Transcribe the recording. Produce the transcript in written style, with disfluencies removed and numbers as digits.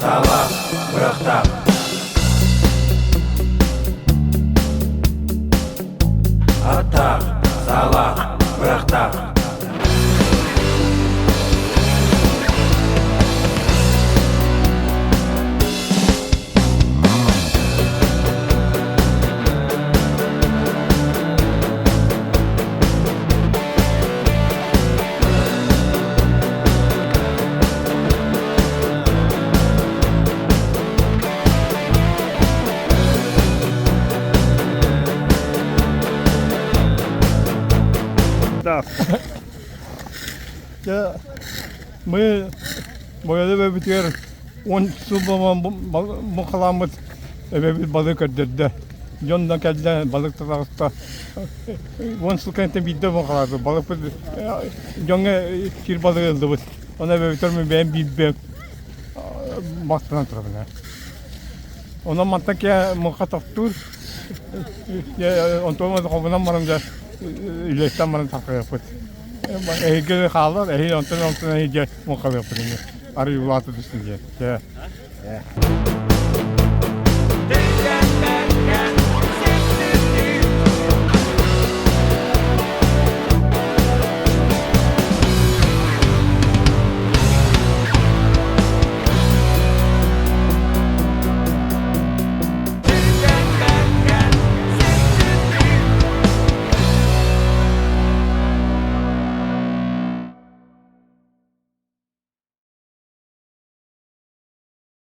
Саалаах, бырахтаах. Аттаах, саалаах, бырахтаах. Дьэ, мы Бойоду эбэбитигэр 10 сыл буолан муҥхалааммыт эбэбит балык көрдөрдө. Дьон да кэллэ, балык да таҕыста. 10 сыл кэнниттэн биирдэ муҥхалаатыбыт. Балыкпыт дьоҥҥо сир балыгы ыллыбыт. Ону эбэбитигэр мин бэйэм биирбэм махтанан турабын. Онон мантан киһи муҥха тохтуур. Онтон хобунан баран дьэ үлэттэн баран тахсыахпыт. Эһиги хаалар, эһиги онтон онтон эһиги муҥхалыахпыт ини. Арый улаата түстүн диэн. Дьэ.